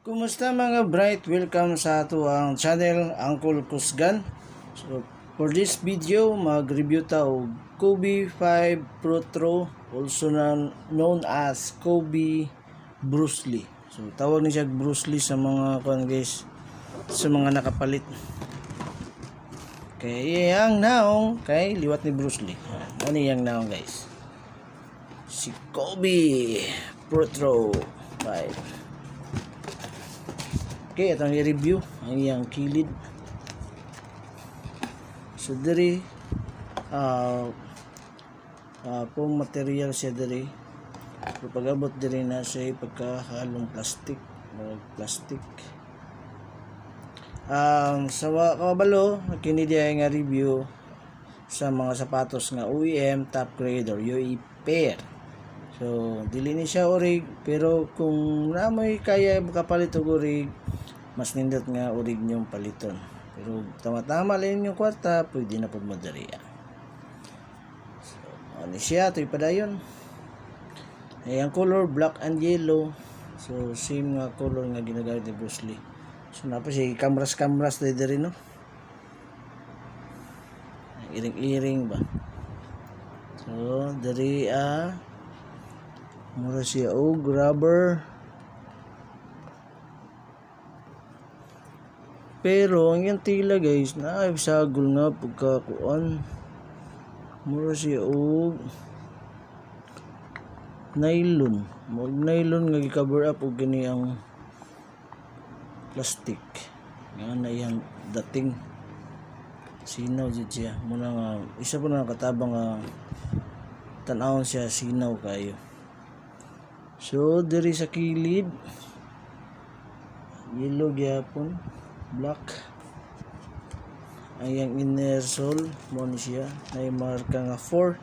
Kumusta, mga bright? Welcome sa atoang channel, Uncle Kusgan. So, for this video, mag-review ta og Kobe 5 Protro, also known as Kobe Bruce Lee. So, tawag ni siya Bruce Lee sa mga kuan, guys, sa mga nakapalit. Kay iyang naong kay liwat ni Bruce Lee. Ano iyang naong, guys? Si Kobe Protro 5. Okay, atong i-review ang iyang kilid. So diri foam material siya diri. So pag-abot diri na siya pagkahalong plastic, mga plastic. Sa kabalo, kini diay nga review sa mga sapatos nga OEM, top grade or UE pair. So, dili ni siya orig, pero kung namoy kaya makapalit og orig, mas nindot nga orig niyong paliton. Pero tama-tama lang inyong kwarta, pwede na pud mo diri. So, ano siya, ito'y padayon. Ay, ang color black and yellow. So, same nga color nga ginagamit ni Bruce Lee. So, napa siya kamras-kamras diri, no? Iring-iring ba? So, diri mura siya og rubber. Pero ang iyang tila, guys, na ay sagol nga pagkakuan. Mura siya og nylon. Murag nylon nga gi-cover up og kini ang plastic. Nga na iyang dating. Sinaw jud siya. Muna nga isa po na katabang nga tan-awon siya, sinaw kayo. So diri sa kilid, yellow gyapon, black. Ang iyang inner sole mo ni siya na marka nga 4.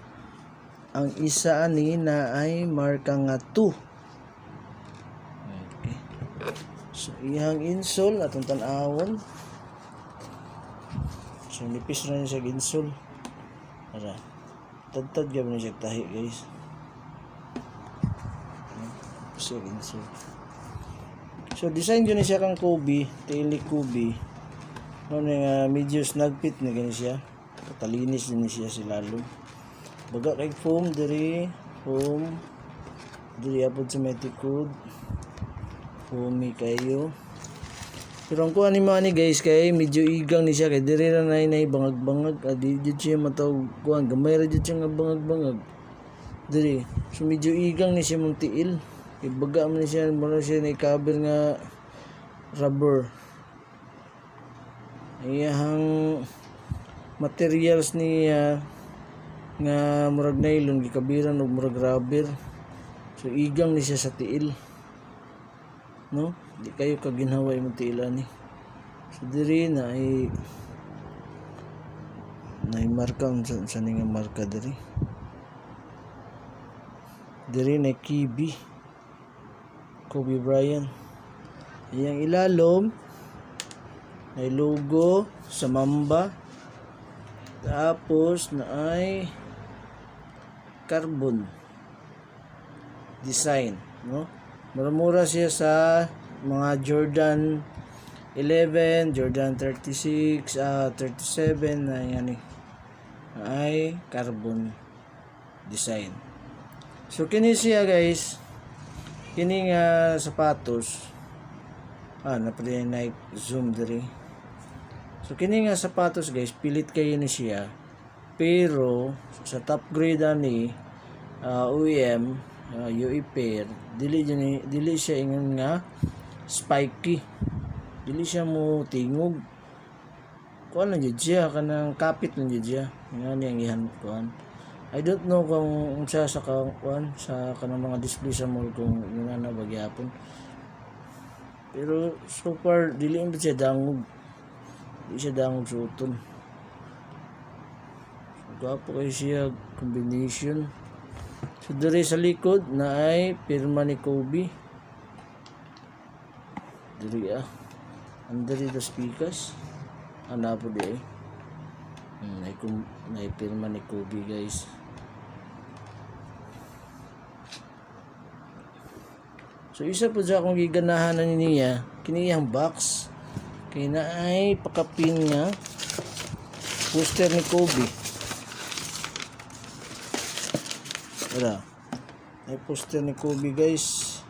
Ang isa ani na ay marka nga 2. Okay. So iyang insole atong tan-awon. So nipis ra ni siya insole. Ara. Tadtad gyud ni siya tahi, guys. Siya insole. So design jud ni siya kang Kobe, Tele Kobe. No ni nga medyo snug fit ni gani siya. Katalinis din ni siya si lalom. Baga kay foam diri, foam diri apod sa may tikod. Foamy kayo. Pero ang kuha ni mo ani, guys, kay medyo igang ni siya kay diri ra nay nay bangag-bangag, di jud siya matawag kuan, gamay ra jud siya nga bangag-bangag. Diri. So medyo igang ni siya mong tiil. Kay baga man ni siya, mura siya na cover nga rubber. Iyang materials niya nga murag nylon gikabiran og murag rubber. So igang ni siya sa tiil. No? Di kayo kaginhawa imong tiil ani. So diri na ay na marka, unsa sa ni nga marka diri. Diri na KB. Kobe Bryant. Iyang ilalom ay logo sa Mamba. Tapos na ay carbon design, no? Mura-mura siya sa mga Jordan 11, Jordan 36, 37 na yan eh. Ay carbon design. So kini siya, guys, kini nga sapatos, naa pa Nike Zoom diri. So kini nga sapatos, guys, pilit kayo ni siya. Pero sa top grade ani OEM, UE pair, dili jud ni dili siya ingon nga spiky. Dili siya mo tingog. Kuan lang jud siya, kanang kapit lang jud siya. Nga ni ang ihan kuan. I don't know kung unsa sa kuan sa kanang mga display sa mall kung yun na ba gyapon. Pero so far dili man siya dangog. Di siya dangog suoton. So, gwapo kayo siya combination. So diri sa likod na ay pirma ni Kobe. Diri ah. Andari the speakers. Ana po di eh. Nay pirma ni Kobe, guys. So isa po sa akong giganahan na niya, kini iyang box. Kay naay pakapin nga poster ni Kobe. Wala. Ay poster ni Kobe, guys.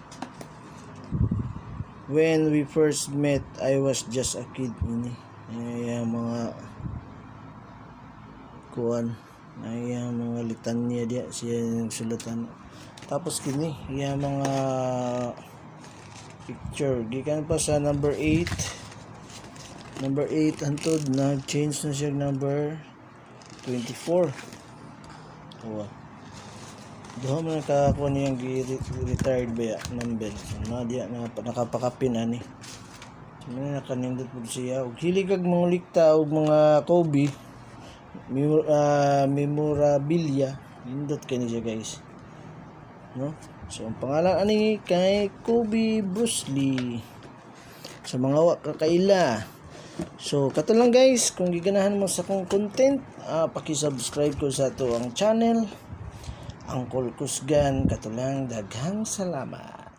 "When we first met, I was just a kid." Ini. Ay, ang mga kuan. Ay, ang mga litanya diya siya nagsulatan. Tapos kini, iya mga picture. Gikan pa sa number 8. Number 8 hantod nag-change na siya number 24. Oh. Duha man nakakuha niyang gi-retired ba ya number. So, na diya na nakapakapin ani. So, man nakanindot pud siya. Ug hilig kag mangulikta og mga Kobe memorabilia, nindot kini siya, guys. No? So ang pangalan ani kay Kobe Bruce Lee. Sa mga wa kakaila. So kato lang, guys, kung giganahan mo sa akong content, paki-subscribe ko sa ato ang channel. Uncle Kusgan, kato lang, daghang salamat.